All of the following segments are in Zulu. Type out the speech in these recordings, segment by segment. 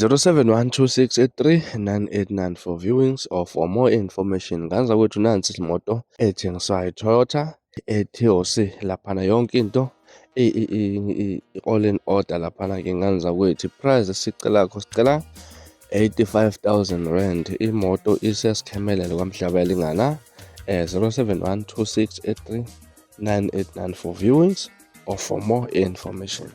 0712683989 for viewings or for more information. Nganza kwethu nansi imoto ethengiswayo, iToyota Etios laphana, yonke into all in order laphana-ke nganza kwethu. Price esicelakho, sicela 85,000 rand. Imoto isesikhemelele kwaMhlabuyalingana. 0712683989 for viewings or for more information.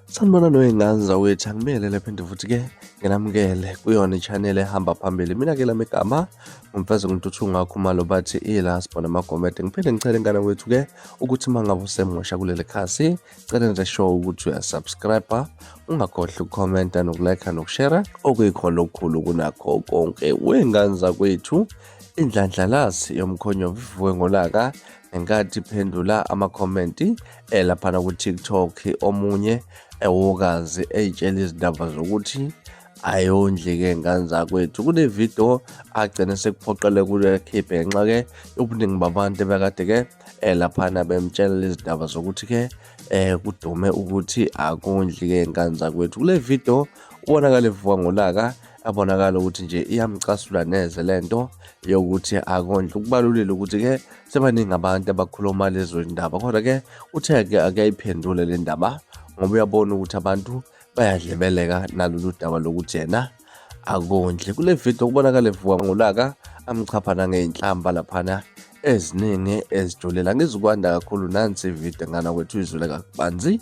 Sanibona noyingane zawethu, angibingelele phinde futhi-ke nginamukele kuyona i-channel ehamba phambili. Mina-ke lami igama ngumfeze nguNtuthu Khumalo, bathi ila sibona amagomede. Ngiphinde ngicele ingane wethu-ke ukuthi uma ngabe usemusha kuleli khasi, cela nje sure ukuthi uyasubscribe, ungakhohlwa ukukhomenta nokulike nokushare, okuyikhona okukhulu kunakho konke. Wengane zakwethu, indlandlalazi yomkhonyovu ivuke ngolaka ngenkathi iphendula amakhomenti laphana ku-TikTok, omunye ewokazi eyitshela izindaba zokuthi ayondli-ke ngane zakwethu. Kule video agcine sekuphoqele kulekhiphe ngenxa-ke yobuningi babantu ebekade-ke laphana bemtshela lezi ndaba zokuthi-ke kudume ukuthi akondli-ke ngane zakwethu. Kule video ubonakala evuka ngolaka, abonakala ukuthi nje iyamcasula neze lento yokuthi akondli. Kubalulile ukuthi-ke sebaningi abantu abakhuluma lezo ndaba, kodwa-ke uthe-ke akayiphendule le ndaba ngoba uyabona ukuthi abantu bayadlebeleka nalolu daba lokuthi yena akondli. Kule video kubonakala evuka ngolaka, amchapha nangey'nhlamba laphana eziningi ezijulile. Angizukwanda kakhulu, nansi ividiyo ngana kwethu izwele kabanzi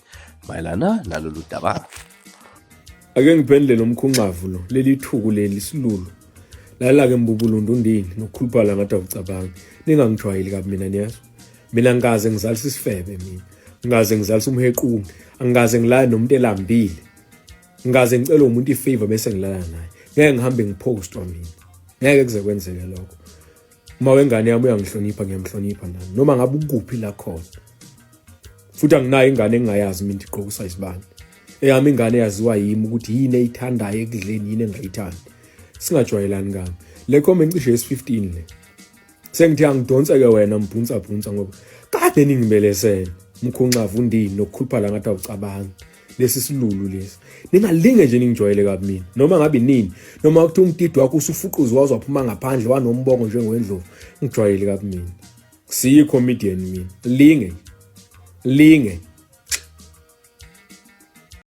mayelana nalolu daba. Ake ngiphendule lo mkhunxavu lo, leli thuku leli silulu. Lalela-ke mbubulundu ndini nokukhuluphala ngathi awucabangi. Ningangijwayeli kabi mina, niyezwa. Mina ngikaze ngizalisa isifebe mina. Ngikaze ngizalisa umhequngi. Angikaze ngilale nomuntu elambile. Ngikaze ngicele umuntu ifavor bese ngilala naye. Ngeke ngihambe ngipostwa mina. Ngeke kuze kwenzeke lokho. Uma wengane yami uyangihlonipha, ngiyamhlonipha nami. Noma ngabe ukuphi la khona. Futhi anginayo ingane engingayazi mina igqokisa isibani. Eyami ingane yaziwa yimi ukuthi yini eyithandayo ekudleni, yini engayithandi. Singajwayelani kabi. Le comment cishe yesi-15 le. Sengithi angidonse-ke wena mbhunsa bhunsa ngoba kade ningibelesele. Mkhunxavu undini nokukhuluphala ngathi awucabangi. Lesi silulu lesi. Ningalinge nje ningijwayele kabi mina. Noma ngabe nini, noma kuthiwa umtidi wakho usufuquza waze waphuma ngaphandle wanombongo njengowendlovu. Ngijwayele kabi mina. Siyi comedian mina. Linge. Linge.